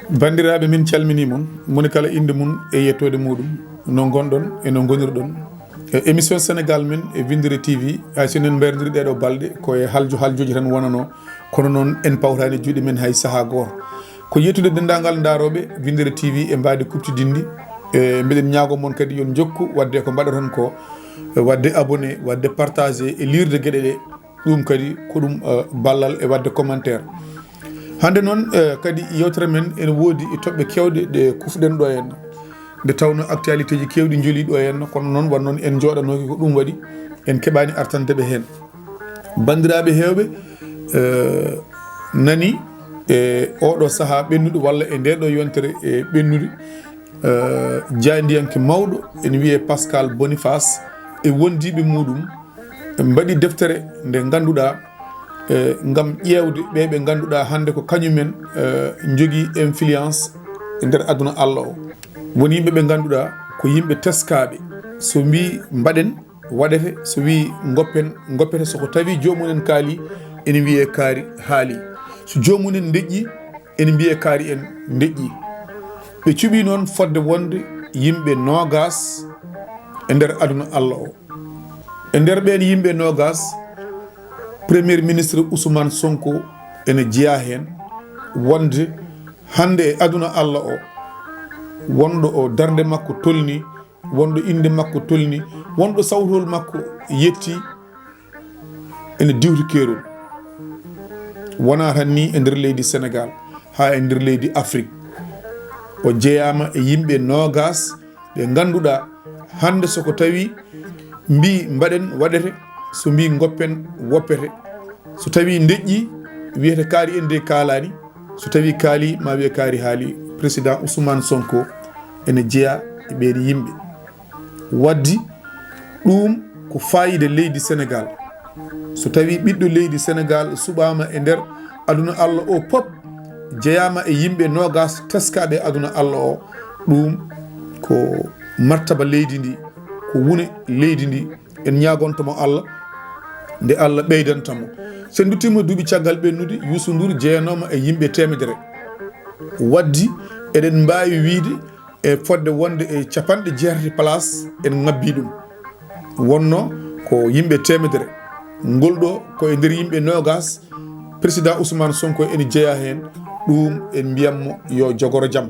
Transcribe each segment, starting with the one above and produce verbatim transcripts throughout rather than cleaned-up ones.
Banndiraaɓe, min calminii mon, moni kala innde mum e yettoode muuɗum, no ngonɗon e no ngonirɗon. E émission Sénégal men e Winndere T V, hay so enen mbayrondiri ɗeeɗoo balɗe, ko e haljo haljooji tan wonanoo, kono noon en pawtaani juuɗe men hay sahaa gooto. Ko yettude denndaangal ndaarooɓe Winndere T V e mbaadi kuɓtidinndi, e mbiɗen ñaagoo mon kadi yo on njokku waɗde ko mbaɗaton ko, e waɗde abonné, waɗde partagé e liirde geɗe ɗe. Ɗum kadi ko ɗum, eh, ballal e waɗde commentaire. Hannde noon, eh, kadi yewtere men ene woodi e toɓɓe keewɗe ɗe kufɗen ɗo henna. Nde tawnoo actualité ji keewɗi njolii ɗo henna, kono noon won noon en njooɗanooki, ko ɗum waɗi en keɓaani artande ɓe heen. Banndiraaɓe heewɓe, eh, nani e oɗo sahaa ɓennuɗo walla e nde ɗo yontere e ɓennude, eh, jaayndiyanke mawɗo ene wiyee Pascal Boniface e wondiiɓe muuɗum ɓe mbaɗi deftere nde ngannduɗaa, eh, ngam ƴeewde ɓe ɓe ngannduɗaa hannde ko kañumen, eh, njogii influence e nder aduna Allah o. Woni yimɓe ɓe ngannduɗaa ko yimɓe teskaaɓe. So mbii mbaɗen, waɗete, so wii ngoppen, ngoppete. So ko tawi joomumen kaali, ene wiyee kaari haali. So joomumen ndeƴƴi, ene mbiyee kaari en ndeƴƴi. Ɓe cuɓii noon fodde wonde yimɓe noogaas e nder aduna Allah o. E nder ɓeen yimɓe noogaas, Premier ministre Ousmane Sonko ene jeyaa heen, wonde hannde e aduna Allah o, wonɗo o darnde makko tolni, wonɗo innde makko tolni, wonɗo sawtol makko yetti, ene diwti keerol. Wonaa tan ni e nder leydi Senegaal, haa e nder leydi Afrik. O jeyaama e yimɓe noogaas ɓe ngannduɗaa hannde so ko tawi mbii mbaɗen waɗete, so mbii ngoppen woppete. So tawi ndeƴƴi wiyete kaari en de kaalaani, so tawi kaali ma wiye kaari haali. Président Ousmane Sonko ene jeyaa e ɓeen yimɓe. Waddi ɗum ko faayiida leydi Senegaal. So tawi ɓiɗɗo leydi Senegaal suɓaama e nder aduna Allah o pop, jeyaama e yimɓe noogaas teskaaɓe aduna Allah o, ɗum ko martaba leydi ndi, ko wune leydi ndi. En ñaagonto mo Allah, nde Allah ɓeydanta mo. So en nduttiima duuɓi caggal ɓennude, Youssou Ndour jeyanooma e yimɓe teemedere. Waddi eɗen mbaawi wiyde e fodde wonde e capanɗe jeetati place en ŋabbii ɗum. Wonno ko yimɓe teemedere. Ngol ɗo ko e nder yimɓe noogaas, Président Ousmane Sonko ene jeyaa heen. Ɗum en mbiyat mo yo jogoro jam.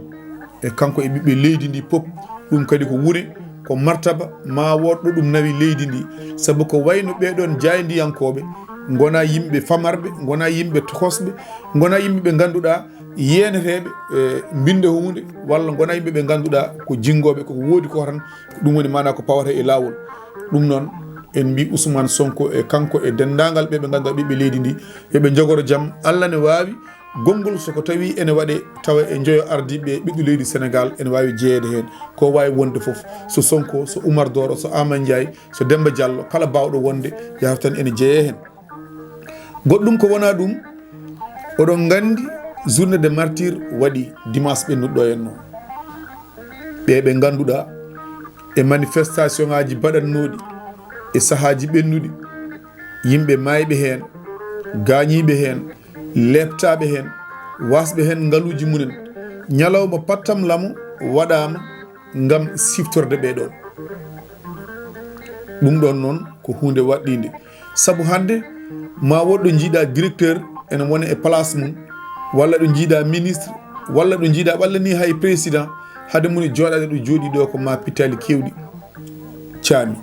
E kanko e ɓiɓɓe leydi ndi pop, ɗum kadi ko wune, ko martaba, ma wood ɗo ɗum nawi leydi ndi. Sabu ko wayno ɓee ɗoon jaayndiyankooɓe, ngonaa yimɓe famarɓe, ngonaa yimɓe tokosɓe, ngonaa yimɓe ɓe ngannduɗaa yeeneteeɓe, e, mbinnde huunde, walla ngonaa yimɓe ɓe ngannduɗaa ko jinngooɓe, koko woodi ko tan, ɗum woni maanaa ko pawata e laawol. Ɗum noon, en mbii Ousmane Sonko e kanko e denndaangal ɓe ɓe ngannduɗaa ɓiɓɓe leydi ndi, yo ɓe njogoro jam. Allah ne waawi, konngol so ko tawi ene waɗee tawa e njoyo ardiiɓe ɓiɗɗo leydi Senegaal ene waawi jeyeede heen. Ko waawi wonde fof, so Sonko, so Oumar Doro, so Amadou Ndiaye, so Demba Diallo, kala baawɗo wonde, yahata tan ene jeyee heen. Goɗɗum ko wonaa ɗum, oɗon nganndi journée de martyr waɗi dimanche ɓennuɗo ɗo henno. Ɓe ɓe ngannduɗaa e manifestation ŋaaji baɗannooɗi e sahaaji ɓennuɗi, yimɓe maayɓe heen, gaañiiɓe heen, leeptaaɓe heen, waasɓe heen ngaluuji mumen. Ñalawma pattam lamo waɗaama ngam siftorde ɓee ɗoon. Ɗum ɗoon noon ko huunde waɗɗiinde. Sabu hannde ma woɗɗo njiiɗa directeur ene wona e place mum, walla ɗo njiiɗa ministre, walla ɗo njiiɗa walla ni hay président, hade mum e jooɗaade ɗo jooɗii ɗo ko ma pittaali keewɗi caami,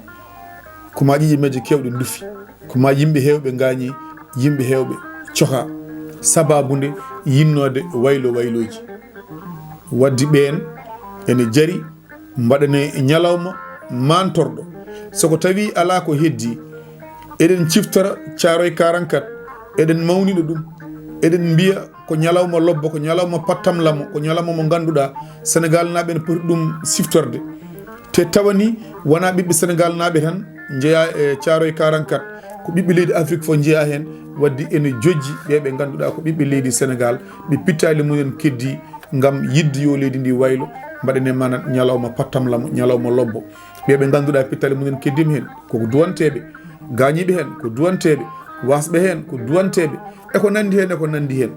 ko ma ƴiƴe majje keewɗe ndufi, ko ma yimɓe heewɓe ngaañi, yimɓe heewɓe coka, sababu nde yinnoode waylo waylooji. Waddi ɓeen ene jari mbaɗane ñalawma mantorɗo. So ko tawi alaa ko heddi, eɗen ciftora Caaroy quarante-quatre, eɗen mawnina ɗum, eɗen mbiya ko ñalawma lobbo, ko ñalawma pattam lamo, ko ñalawma mo ngannduɗaa Senegaal naaɓe ene poti ɗum siftorde. Te tawani wonaa ɓiɓɓe Senegaal naaɓe tan njeyaa e Caaroy quarante-quatre, ko ɓiɓɓe leydi Afrik fof njeyaa heen. Waddi ene jojji ɓe ɓe ngannduɗaa ko ɓiɓɓe leydi Senegaal, ɓe pittaali mumen keddi ngam yiɗde yo leydi ndi waylo, mbaɗane maana ñalawma pattam lamo, ñalawma lobbo. Ɓe ɓe ngannduɗaa pittaali mumen keddiima heen, koko duwanteeɓe, Gaañiiɓe heen ko duwanteeɓe, waasɓe heen ko duwanteeɓe, e ko nanndi heen, e ko nanndi heen.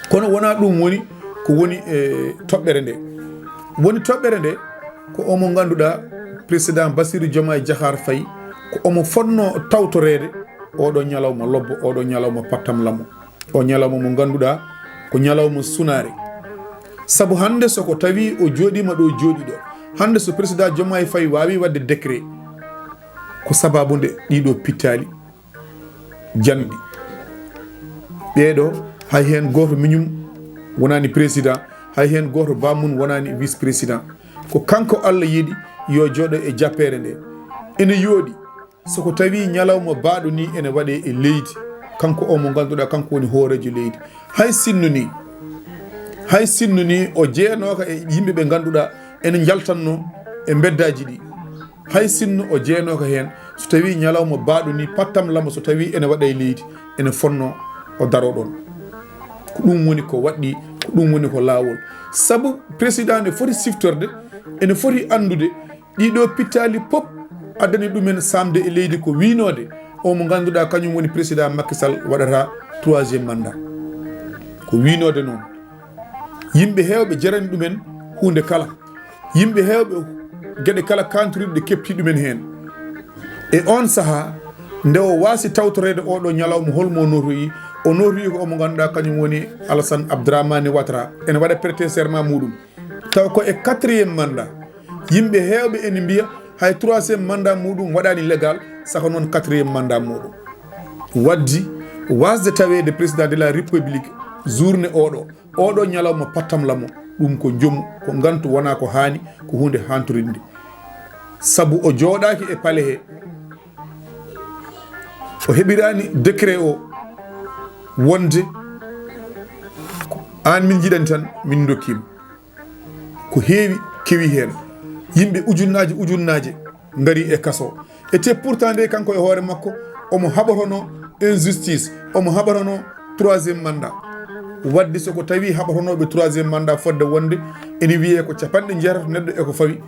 Kono wonaa ɗum woni ko woni e toɓɓere nde. Woni toɓɓere nde ko omo ngannduɗaa, Président Bassirou Diomaye Diakhar Faye, ko omo fotnoo tawtoreede oɗo ñalawma lobbo, oɗo ñalawma pattam lamo, o ñalawma mo ngannduɗaa ko ñalawma sunaare. Sabu hannde so ko tawi o jooɗiima ɗo jooɗi ɗo, hannde so Président Diomaye Faye waawi waɗde décret, ko sababu nde ɗiɗo pittaali janɗi. Ɓeeɗo, hay heen gooto miñum wonaani président, hay heen gooto baamun wonaani vice président. Ko kanko Allah yiɗi yo jooɗo e jappeere nde. Ene yooɗi, so ko tawi ñalawma baaɗo ni ene waɗe e leydi, kanko o mo ngannduɗaa kanko woni hooreejo leydi. Hay sinno ni, hay sinno ni o jeenooka e yimɓe ɓe ngannduɗaa ene njaltanno e mbeddaaji ɗi. Hay sinno o jeenooka heen, so tawi ñalawma baaɗo ni pattam lamo, so tawi ene waɗa e leydi, ene fonno o daro ɗon. Ko ɗum woni ko waɗɗi, ko ɗum woni ko laawol. Sabu président ne foti siftorde, ene foti anndude ɗiɗo pittaali pop addani ɗumen samde e leydi ko wiinoode o mo ngannduɗaa kañum woni président Macky Sall waɗata troisième mandat. Ko wiinoode noon. Yimɓe heewɓe jarani ɗumen huunde kala. Yimɓe heewɓe geɗe kala kantoriɗe kepti ɗumen heen. E oon sahaa, nde o waasi tawtoreede oɗo ñalawma, holmo o nootoyi? O nootoyi ko omo ngannduɗaa kañum woni Alassane Abdramane Ouattara. Ene waɗa prêter serment muɗum. Taw ko e quatrième mandat. Yimɓe heewɓe ene mbiya hay troisième mandat muɗum waɗaani légal, saka noon quatrième mandat muɗum. Waddi wasde taweede président de la République journée oɗo, oɗo ñalawma pattam lamo, ɗum ko jomu, ko ngantu, wonaa ko haani, ko huunde hantorinde. Sabu o jooɗaaki e palais he, o heɓiraani décret o wonde ko aan min njiɗani tan, min ndokkima. Ko heewi kewi heen. Yimɓe ujunnaaje ujunnaaje ngari e kaso. E te pourtant nde kanko e hoore makko omo haɓotono injustice, omo haɓotono troisième mandat. Wadde so ko tawi haɓotonooɓe troisième mandat fodde wonde ene wiyee ko capanɗe jeetato neɗɗo e ko fawi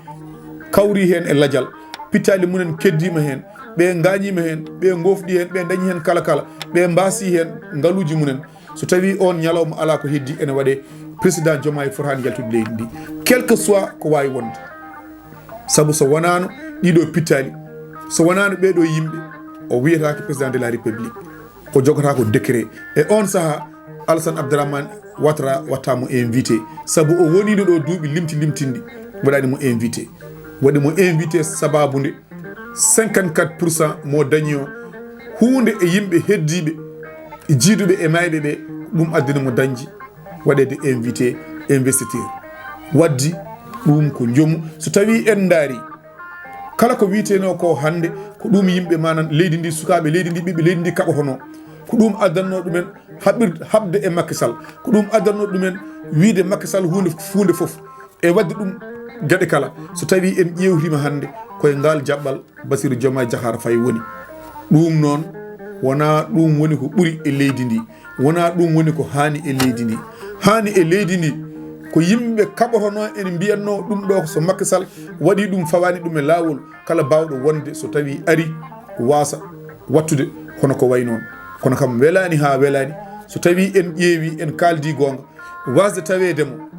kawri heen e lajal. Pittaali mumen keddiima heen, ɓe ngaañiima heen, ɓe ngoofɗi heen, ɓe ndañi heen kala kala, ɓe mbaasi heen ngaluuji mumen. So tawi oon ñalawma alaa ko heddi ene waɗe, président Diomaye fotaani yaltude leydi ndi. Quel que soit ko waawi wonde. Sabu so wonaano ɗiɗo pittaali, so wonaano ɓeeɗo yimɓe, o wiyetaake président de la République. O jogata ko décret. E oon sahaa, Alassane Abdramane Ouattara watta mo invité. Sabu o woniino ɗo duuɓi limti limtinɗi, waɗani mo invité. Waɗi mo invité sababu nde cinquante-quatre pour cent mo dañi o, huunde e yimɓe heddiiɓe, jiiduɓe e mayɓe ɓe, ɗum addani mo dañde waɗeede invité investiture. Waddi ɗum ko jomu. So tawi en ndaari, kala ko wiyeteno ko hannde, ko ɗum yimɓe manan leydi ndi, sukaaɓe leydi ndi, ɓiɓɓe leydi ndi kaɓotono. Ko ɗum addanno ɗumen haɓir-, haɓde e Macky Sall. Ko ɗum addanno ɗumen wiide Macky Sall huunde, huunde fof. E waɗde ɗum geɗe kala. So tawi en ƴeewtima hannde, koye ngal jaɓɓal Bassirou Diomaye Diakhar Faye woni. Ɗum noon, wonaa ɗum woni ko ɓuri e leydi ndi. Wonaa ɗum woni ko haani e leydi ndi. Haani e leydi ndi, ko yimɓe kaɓotono ene mbiyatno ɗum ɗo, so Macky Sall waɗi ɗum, fawaani ɗum e laawol, kala baawɗo wonde so tawi ari, waasa wattude hono ko wayi noon. Kono kam welaani haa welaani, so tawi en ƴeewi, en kaaldi goonga, wasde taweede mo,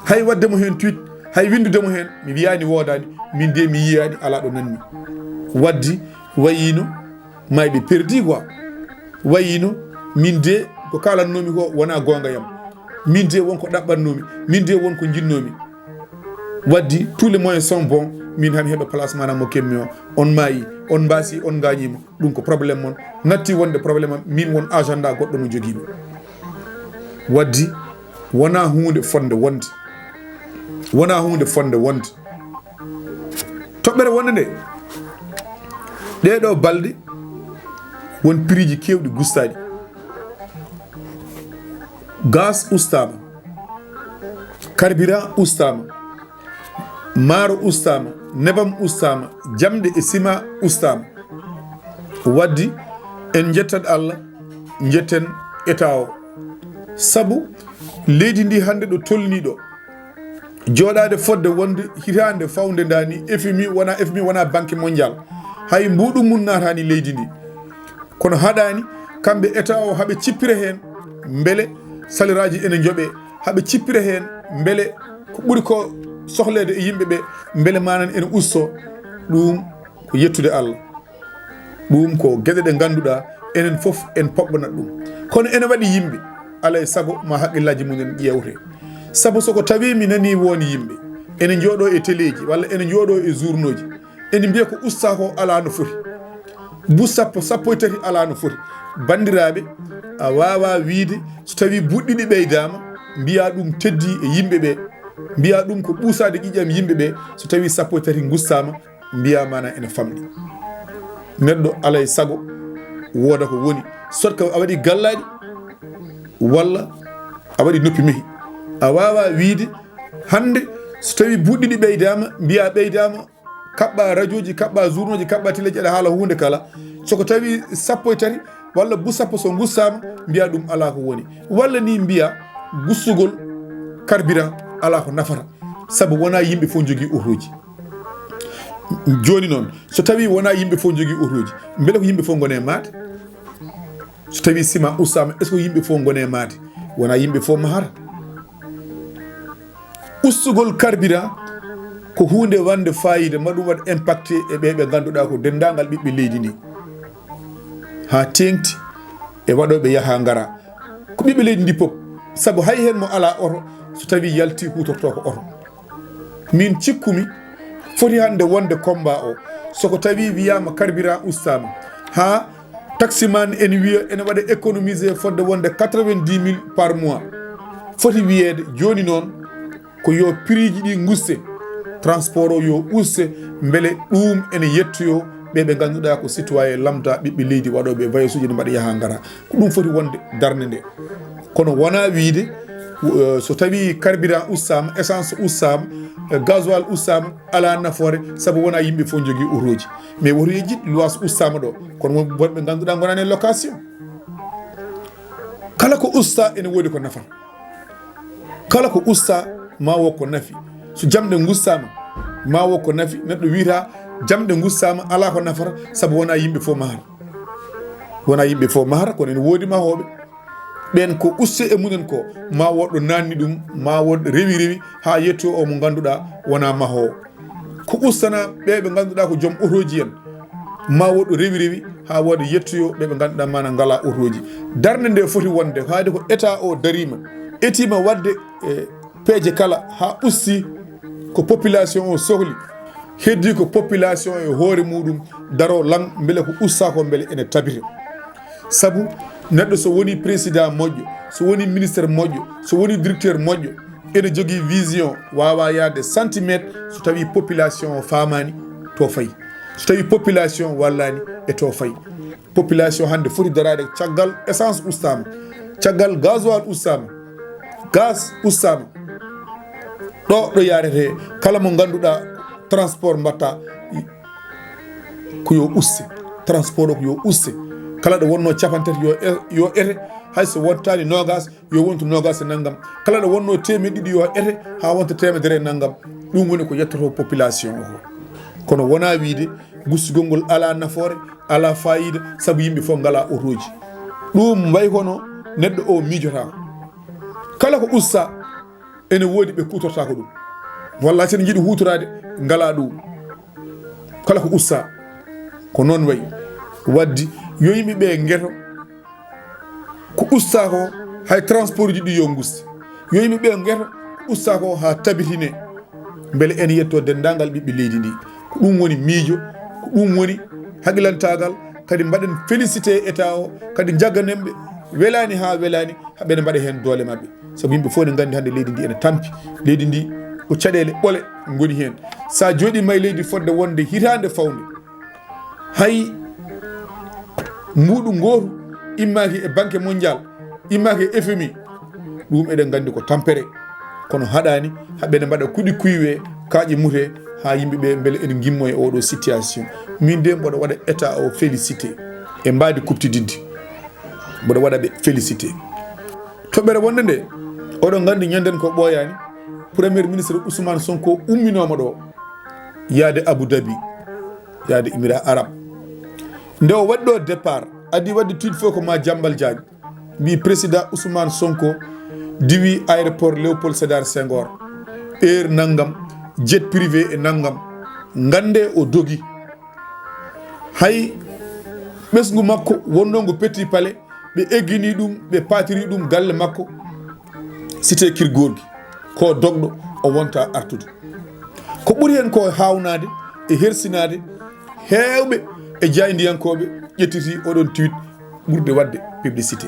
hay waɗde mo heen tweet, hay winndude mo heen, mi wiyaani woodaani, min de mi yiyaani, alaa ɗo nanmi. Waddi wayino mayɓe perdi quoi. Wayino min de ko kaalannoomi ko wonaa goonga yam. Min de won ko ɗaɓɓannoomi, min de won ko njinnoomi. Waddi tous les moyens sont bons, min hami heɓa place maanaam mo kemmi o. On maayi, on mbaasi, on ngaañiima. Ɗum ko problème mon. Natti wonde problème am, min won agenda goɗɗo mo jogiimi. Waddi wonaa huunde fotnde wonde. Wonaa huunde fotnde wonde. Toɓɓere wonde nde, ɗee ɗoo balɗe, won prix ji keewɗi gustaaɗi. Gaz ustaama, carburant ustaama, maaro ustaama, nebam ustaama, jamɗe e sima ustaama. Waddi en njettat Allah, njetten État o. Sabu leydi ndi hannde ɗo tolni ɗo, jooɗaade fodde wonde hitaande fawnde ndaa ni, F M I wona, F M I wona Banque Mondiale. Hay mbuuɗu mum naataani leydi ndi. Kono haɗaani kamɓe État o haɓe cippira heen mbele saliraaji ene njoɓee, haɓe cippira heen mbele ko ɓuri ko sohleede e yimɓe ɓe, mbele manan ene usto. Ɗum ko yettude Allah. Ɗum ko geɗe ɗe ngannduɗaa enen fof en poɓɓanat ɗum. Kono ene waɗi yimɓe, alaa e sago ma haqqillaaji mumen ƴeewte. Sabu so ko tawii mi nanii won yimɓe ene njooɗoo e teleeji walla ene njooɗoo e journaux ji, ene mbiya ko usta ko alaa no foti. Bus sappo, sappo e tati alaa no foti. Banndiraaɓe, a waawaa wiyde so tawii buuɗi ɗiɗi ɓeydaama, mbiyaa ɗum teddii e yimɓe ɓe, mbiyaa ɗum ko ɓuusaade ƴiiƴam yimɓe ɓe, so tawii sappo e tati ngustaama, mbiyaa maanaa ene famɗi. Neɗɗo alaa e sago wooda ko woni, soit que a waɗi gallaaɗi walla a waɗi noppi mehi. A waawaa wiyde hannde so tawii buuɗi ɗiɗi ɓeydaama, mbiyaa ɓeydaama, kaɓɓa radio ji, kaɓɓa journaux ji, kaɓɓa télé ji, aɗa haala huunde kala. So ko tawi sappo e tati walla bus sappo so ngustaama, mbiya ɗum alaa ko woni. Walla ni mbiya gustugol carburant alaa ko nafata. Sabu wonaa yimɓe fof njogii otoji. Jooni noon, so tawi wonaa yimɓe fof njogii otoji, mbele ko yimɓe fof ngone e maate? So tawi ciment ustaama, est-ce que yimɓe fof ngone e maate? Wonaa yimɓe fof mahata. Ustugol carburant ko huunde wonde faayiida, ma ɗum waɗ impacté e ɓe ɓe ngannduɗaa ko denndaangal ɓiɓɓe leydi ndi, haa teeŋti e waɗooɓe yaha ngara. Ko ɓiɓɓe leydi ndi fof, sabu hay heen mo alaa oto, so tawi yalti huutortoo ko oto. Min cikkumi foti hannde wonde combat o, so ko tawi wiyaama carburant ustaama, haa taximan ene wiya ene waɗa économisé fodde wonde quatre-vingt-dix mille par mois. Foti wiyeede jooni noon ko yo prix ji ɗi nguste, transport o yo uste, mbele ɗum ene yettoyo ɓe ɓe ngannduɗaa ko citoyen lambda, ɓiɓɓe leydi, waɗooɓe voyage uji, ne mbaɗa yaha ngara. Ko ɗum foti wonde darnde nde. Kono wonaa wiyde, eh, so tawi carburant ustaama, essence ustaama, eh, gasoil ustaama, alaa nafoore, sabu wonaa yimɓe fof njogii otoji. Mais woto yejjit, luwaas ustaama ɗo, kono won wonɓe ngannduɗaa ngonaani e location. Kala ko usta ene woodi ko nafata. Kala ko usta ma wo ko nafi. So jamɗe ngustaama, ma wo ko nafi. Neɗɗo wiyata jamɗe ngustaama, alaa ko nafata, sabu wonaa yimɓe fof mahata. Wonaa yimɓe fof mahata, kono ene woodi mahooɓe. Ɓeen ko uste e mumen ko, ma woɗɗo naanni ɗum, ma woɗɗo rewi rewi haa yetto o mo ngannduɗaa wonaa mahoowo. Ko ustana ɓe ɓe ngannduɗaa ko joom otoji en, ma woɗɗo rewi rewi haa wooda yettoyo ɓe ɓe ngannduɗaa maana ngalaa otoji. Darnde nde foti wonde, haade ko État o dariima, etiima waɗde e peeje kala haa usti ko population o sohli, heddi ko population e hoore muɗum daro lan mbele ko usta ko mbele ene tabita. Sabu neɗɗo so woni président moƴƴo, so woni ministre moƴƴo, so woni directeur moƴƴo, ene jogii vision, waawa yaade centimètre, so tawi population o faamaani to fayi. So tawi population wallaani e to fayi. Population hannde foti daraade caggal essence ustaama, caggal gasoil ustaama, gaz ustaama. Ɗo, ɗo yaarete, kala mo ngannduɗaa transport mbatta, ko yo uste. Transport o ko yo uste. Kala ɗo wonno capantati yo e-, yo ete, hay so wontaani nogas, yo wontu nogas e nanngam. Kala ɗo wonno teemeɗɗe ɗiɗi yo ete, haa wonta teemedere e nanngam. Ɗum woni ko yettoto population o. Kono wonaa wiyde gustugol ngol alaa nafoore, alaa faayiida, sabu yimɓe fof ngalaa otoji. Ɗum way hono neɗɗo o miijotaako. Kala ko usta, ene woodi ɓe kuutortaako ɗum. Walla so ene njiɗi huutoraade, ngalaa ɗum. Kala ko usta, ko noon wayi. Waddi, yo yimɓe ɓe ngeto ko usta ko, hay transport ji ɗi yo ngusti. Yo yimɓe ɓe ngeto ko usta ko haa tabitine. Mbele ene yetto denndaangal ɓiɓɓe leydi ndi. Ko ɗum woni miijo, ko ɗum woni haqilantaagal. Kadi mbaɗen félicité État o, kadi njagganen ɓe, welaani haa welaani, haa ɓe mbaɗa heen doole maɓɓe. Sabu yimɓe fof ne nganndi hannde leydi ndi ene tampi. Leydi ndi ko caɗeele ɓole ngoni heen. So a jooɗiima e leydi fodde wonde hitaande fawnde, hay mbuuɗu ngootu immaaki e Banque Mondiale, immaaki e F M I, ɗum eɗen nganndi ko tampere. Kono haɗaani, haa ɓe mbaɗa kuɗi kuywe, kaaƴe mute, haa yimɓe ɓe mbele ene ngimmo e oɗo situation. Min de mboɗo waɗa État o félicité e mbaadi kuɓtidinndi. Mboɗo waɗa ɓe félicité. Toɓɓere wonde nde, oɗon nganndi ñanden ko ɓooyaani, Premier ministre Ousmane Sonko umminooma ɗo yaade Abu Dhabi. yaade Émirats Arabes. Nde o waɗi ɗo départ, adi waɗde tweet fof ko Madiambal Diagne, mbi président Ousmane Sonko diwi aéroport Léopold Sédar Senghor, heure nanngam, jet privé e nanngam. Ngannde o dogi. Hay ɓesngu makko wonnoo ngu Petit Palais, ɓe eggini ɗum, ɓe patiri ɗum galle makko, cité Kir Gorgui. Ko dogɗo, o wonta artude. Ko ɓuri heen ko haawnaade e hersinaade, heewɓe e jaayndiyankooɓe ƴettiti oɗon tweet ɓurde waɗde publicité.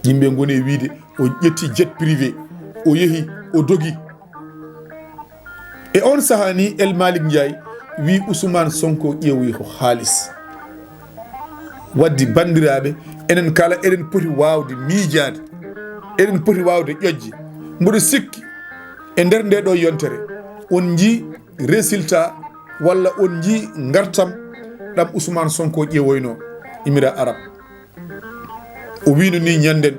Yimɓe ngoni e wiyde o ƴetti jet privé, o yehi, o dogi. E on sahaa ni, El Malick Ndiaye wi Ousmane Sonko ƴeewoyi ko haalis. Waddi banndiraaɓe, enen kala eɗen poti waawde miijaade, eɗen poti waawde ƴoƴde. Mboɗo sikki e nder nde ɗo yontere, on njii résultat walla on njii ngartam ɗam Ousmane Sonko ƴeewoyno Émirats Arabes. O wino ni ñanden,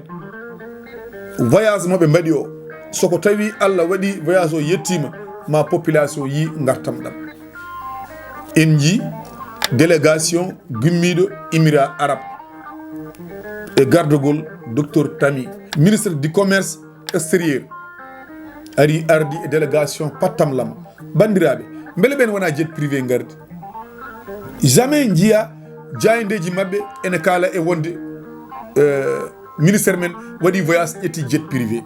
voyage mo ɓe mbaɗi o, so ko tawi Allah waɗi voyage o yettima, ma population yi ngartam ɗam. En ji délégation gummiɗo Émirats Arabes e gardogol docteur Tami, ministre du commerce extérieur, ari ardi e délégation pattam lam. Banndiraaɓe, mbele ɓen wona jet privé ngardi? Jamais njiya jaayndeeji maɓɓe ene kaala e wonde, euh, ministère men waɗi voyage, ƴetti jet privé.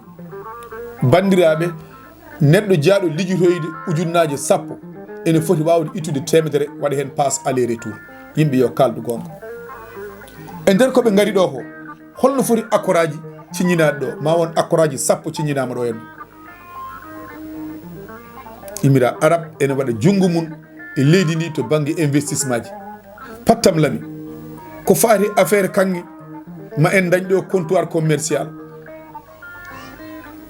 Banndiraaɓe, neɗɗo jaaɗo lijotoyde ujunnaaje sappo ene foti waawde ittude teemedere, waɗa heen passe aller retour. Yimɓe yo kaaldu goonga. E nder ko ɓe ngari ɗo ko, holno foti accord aji ciññinaaɗi ɗo? Ma won accord aji sappo ciññinaama ɗo henna. Émirats Arabes ene waɗa junngo mum e leydi ndi to bannge investissement ji. Pattam lami, ko faati affaire kaŋŋe, ma en dañ ɗo comptoir commercial,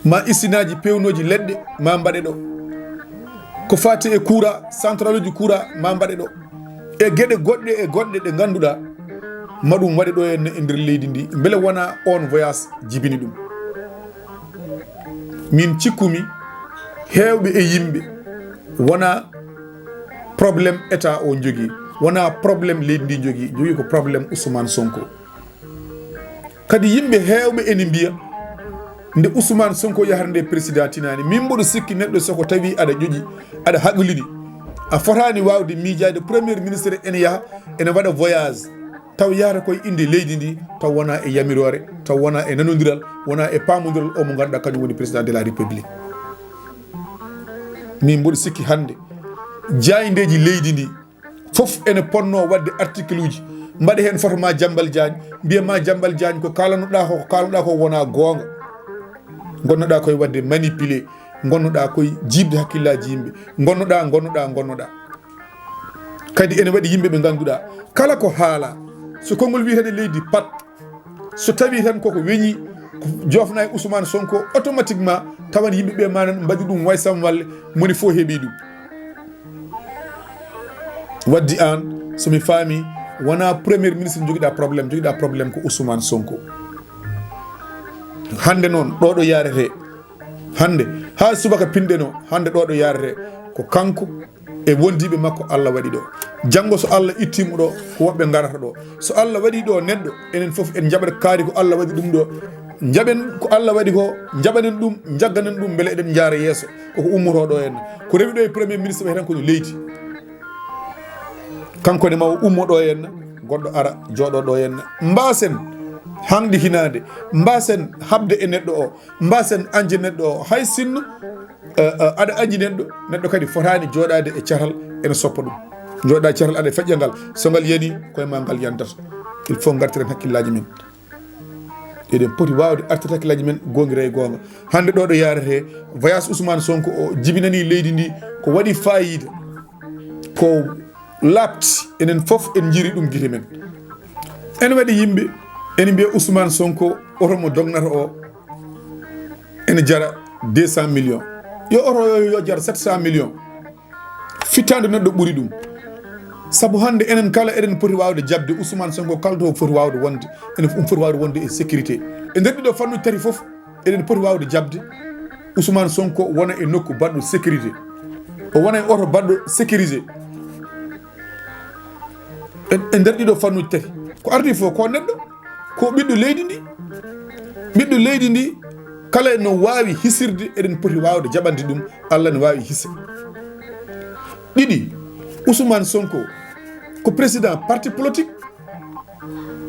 ma isinaaji peewnooji leɗɗe, ma mbaɗe ɗo. Ko faati e courant, centraluuji courant, ma mbaɗe ɗo. E geɗe goɗɗe e goɗɗe ɗe ngannduɗaa, ma ɗum waɗe ɗo henna e nder leydi ndi. Mbele wona on voyage jibini ɗum? Min cikkumi heewɓe e yimɓe wona problème état o jogii, wona problème leydi ndi jogii, jogii ko problème Ousmane Sonko. Kadi yimɓe heewɓe ene mbiya nde Ousmane Sonko yahata nde président tinaani. Min mboɗo sikki neɗɗo so ko tawi aɗa ƴoƴi, aɗa haqqilini, a fotaani waawde miijaade premier ministre ene yaha, ene waɗa voyage, taw yahata koye innde leydi ndi, taw wona e yamiroore, taw wona e nanondiral, wona e paamondiral o mo ngannduɗaa kañum woni président de la république. Min mboɗo sikki hannde jaayndeeji leydi ndi fof ene ponno waɗde article uji, mbaɗa heen photo Madiambal Diagne, mbiya Madiambal Diagne ko kaalanoɗaa ko, ko kaalanoɗaa ko wona goonga. Ngonnoɗaa koye waɗde manipulé, ngonnoɗaa koye jiiɓde hakkillaaji yimɓe, ngonnoɗaa, ngonnoɗaa, ngonnoɗaa. Kadi ene waɗi yimɓe ɓe ngannduɗaa, kala ko haala, so konngol wiyetee leydi pat, so tawi tan koko weñi, ko jofna e Ousmane Sonko, automatiquement tawan yimɓe ɓe manan mbaɗi ɗum way sam walle, moni fof heɓi ɗum. Waddi an, so mi faami, wona premier ministre jogiɗa problème, jogiɗa problème ko Ousmane Sonko. Hannde noon, ɗo ɗo yarete, hannde, haa subaka pinɗeno, hannde ɗo ɗo yarete, ko kanko e wondiiɓe makko Allah waɗi ɗo. Janngo so Allah ittiimo ɗo, ko woɓɓe ngarata ɗo. So Allah waɗi ɗo neɗɗo, enen fof en njaɓat kaari ko Allah waɗi ɗum ɗo. Njaɓen ko Allah waɗi ko, njaɓanen ɗum, njagganen ɗum, mbele eɗen njaara yeeso. Koko ummoto ɗo henna. Ko rewi ɗo e premier ministre ɓe tan ko no leydi. Kanko ne ma o ummo ɗo henna, goɗɗo ara, jooɗo ɗo henna. Mbaasen hanɗi hinaande, mbaasen haɓde e neɗɗo o, mbaasen añde neɗɗo o. Hay sinno, eh, eh, aɗa añi neɗɗo, neɗɗo kadi fotaani jooɗaade e catal ene soppa ɗum. Jooɗa e catal aɗa feƴƴa ngal, so ngal yani, koye ma ngal yantata. Il faut ngartiren hakkillaaji men. Eɗen poti waawde artirde hakkillaaji men, goongira e goonga. Hannde ɗo ɗo yarete, voyage Ousmane Sonko o jibinani leydi ndi ko waɗi faayiida, ko laaɓti, enen fof en njiri ɗum gite men. Ene waɗi yimɓe ene mbiya Ousmane Sonko oto mo dognata o ene jara deux cent millions. Yo oto yo, yo jar sept cent millions. Fittaandu neɗɗo ɓuri ɗum. Sabu hannde enen kala eɗen poti waawde jaɓde Ousmane Sonko kala to foti waawde wonde, enen fof foti waawde wonde e sécurité. E nder ɗiɗo fannuji tati fof, eɗen poti waawde jaɓde Ousmane Sonko wona e nokku baɗɗo sécurité. O wona e oto baɗɗo sécurisé. E, e nder ɗiɗo fannuuji tati, ko ardi fof ko neɗɗo, ko ɓiɗɗo leydi ndi. Ɓiɗɗo leydi ndi, kala no waawi hisirde, eɗen poti waawde jaɓande ɗum, Allah ne waawi hisa. Ɗiɗi, Ousmane Sonko ko président parti politique,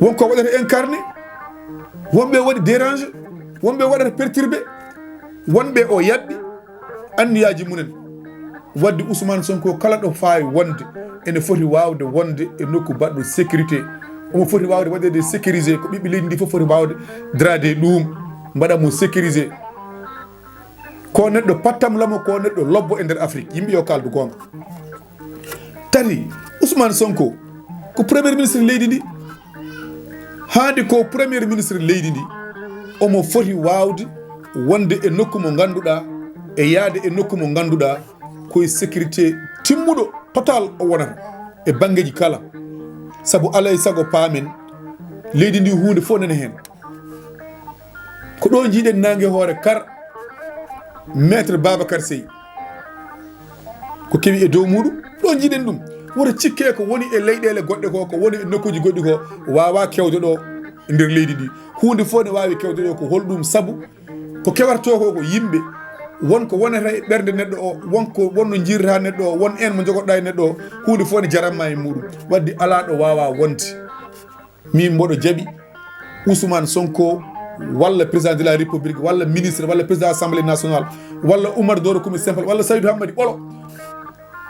won ko waɗata incarné, wonɓe waɗi dérangé, wonɓe waɗata perturbé, wonɓe o yaɓɓi anniyaaji mumen. Wadde Ousmane Sonko kala ɗo faawi wonde, ene foti waawde wonde e nokku baɗɗo sécurité. Omo foti waawde waɗeede sécurisé, ko ɓiɓɓe leydi ndi fof foti waawde daraade e ɗum, mbaɗa mo sécurisé. Ko neɗɗo pattam lamo, ko neɗɗo lobbo e nder Afrique. Yimɓe yo kaaldu goonga. Tati, Ousmane Sonko ko premier ministre leydi ndi. Haandi ko premier ministre leydi ndi, omo foti waawde wonde e nokku mo ngannduɗaa, e yaade e nokku mo ngannduɗaa, ko e sécurité timmuɗo, total o wonata e banngeeji kala. Sabu alaa e sago paamen, leydi ndi huunde fof nana heen. Ko ɗo njiiɗen naange hoore kar, Maître Babacar Seye, ko kewi e dow muɗum, ɗo njiiɗen ɗum. Woto cikke ko woni e leyɗeele goɗɗe ko, ko woni e nokkuuji goɗɗi ko, waawaa kewde ɗo nder leydi ndi. Huunde fof ne waawi kewde ɗo, ko holɗum sabu? Ko kewartoo ko, ko yimɓe, won ko wonata e ɓernde neɗɗo o, won ko, won no njiirata neɗɗo o, won en mo njogoɗaa e neɗɗo o, huunde fof ne jaranma e muɗum. Wadde alaa ɗo waawaa wonde. Min mboɗo jaɓi Ousmane Sonko, walla président de la République, walla ministre, walla président assemblée nationale, walla Oumar Doro Koumé Sempal, walla Saydou Hammadi Ɓolo,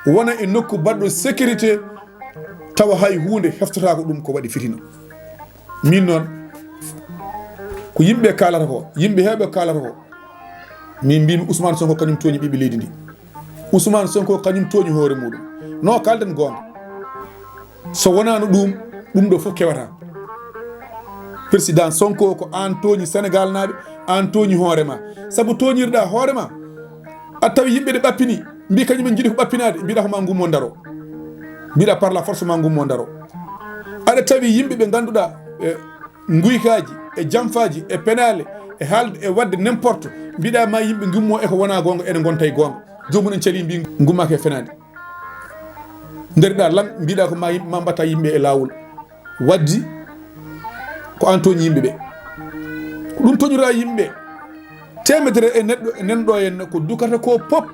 wona e nokku baɗɗo sécurité, tawa hay huunde heftotaako ɗum ko waɗi fitina. Min noon, ko yimɓe kaalata ko, yimɓe heewɓe kaalata ko, min mbimi Ousmane Sonko kañum tooñi ɓiɓɓe leydi ndi. Ousmane Sonko kañum tooñi hoore muɗum. No kalden goonga. So wonaano ɗum, ɗum ɗo fof kewata. Président Sonko, ko aan tooñi Sénégal naaɓe, aan tooñi hoore ma. Sabu tooñirɗa hoore ma, a tawi yimɓe ɗe ɓappini, mbi kañum en jiɗi ko ɓappinaade, mbiɗa ko ma ngummo ndaro. Mbiɗa par la force ma ngummo ndaro. Aɗa tawi yimɓe ɓe ngannduɗaa, e nguykaaji, e jamfaaji, e penaale, e haalde, e waɗde n'importe, mbiɗa ma yimɓe ngummo e ko wona goonga, ene ngonta e goonga. Joomum en calii mbi ngummaaka e fenaande. Ndariɗa lan, mbiɗa ko ma yimɓe, ma mbatta yimɓe e laawol. Waddi ko aan tooñi yimɓe ɓe. Ko ɗum tooñira yimɓe. Teemedere e neɗɗo, e nanɗo en ko dukata ko pop,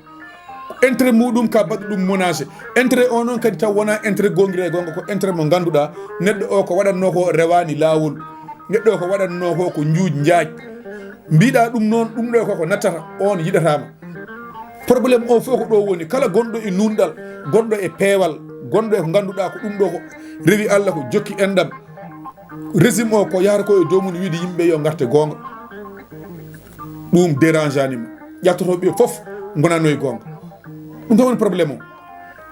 ko intérêt muɗum ka baɗɗo ɗum menacé. Intérêt o noon kadi taw wona intérêt gongira e gonga, ko intérêt mo ngannduɗaa neɗɗo o ko waɗatnoo ko rewaani laawol. Neɗɗo o ko waɗatnoo ko ko njuuj njaaj. Mbiɗa ɗum noon, ɗum ɗo ko ko nattata, on yiɗataama. Problème o fof ko ɗo woni, kala gonɗo e nunɗal, gonɗo e peewal, gonɗo e ko ngannduɗaa ko ɗum ɗo ko rewi Allah, ko jokki enɗam. Régime o ko yahata ko e dow mum wiide yimɓe yo ngarte goonga. Ɗum dérangeani mo. Ƴattotoɓe ɓe fof ngonano e goonga. Ɗum tan woni problème o.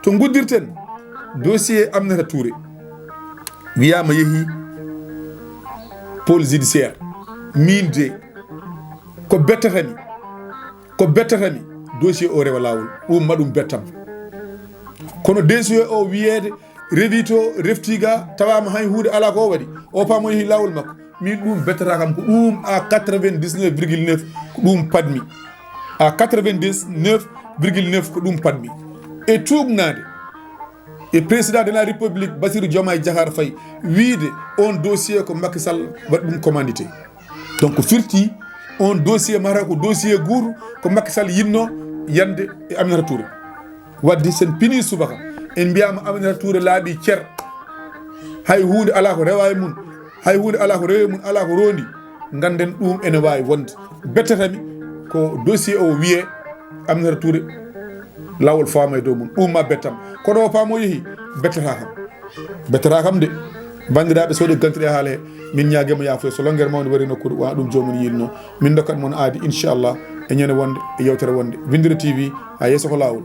To nguddirten, dossier Aminata Touré wiyama yeehi pôle judiciaire. Min de, ko bettatami, ko bettatami, dossier o rewa laawol. Ɗum ma ɗum bettam. Kono dossier o wiyeede rewi to, refti ga, tawama hay huunde ala ko o waɗi. O paam o yeehi laawol makko. Min ɗum bettata kam, ko ɗum à quatre-vingt-dix-neuf virgule neuf ko ɗum padmi. À quatre-vingt-dix-neuf virgule neuf ko ɗum padmi. E tuugnaade e président de la République Bassirou Diomaye Diakhar Faye wiide on dossier ko Macky Sall waɗi ɗum commandité. Donc firti on dossier mata ko dossier gooto ko Macky Sall yinno yande e Aminata Touré. Wadde sen pini subaka, en mbiyama Aminata Touré laaɓi cer. Hay huunde ala ko rewa e mum, hay huunde ala ko rewe mum, ala ko rondi. Ganden ɗum ene wawi wonde. Bettatami ko dossier o wiye Aminata Touré lawol fama e dow mum. Ɗum ma bettam. Kono o paamo yeehi, bettata kam. Bettata kam de. Bandiraɓe, soɗe gantiɗe haala he, min ñaagema yafuya. So longere mawde wari nokkude, wa ɗum joomum yinno. Min dokkat mon aadi, inchallah, e ñande wonde, e yewtere wonde. Windere T V, ha yeeso ko laawol.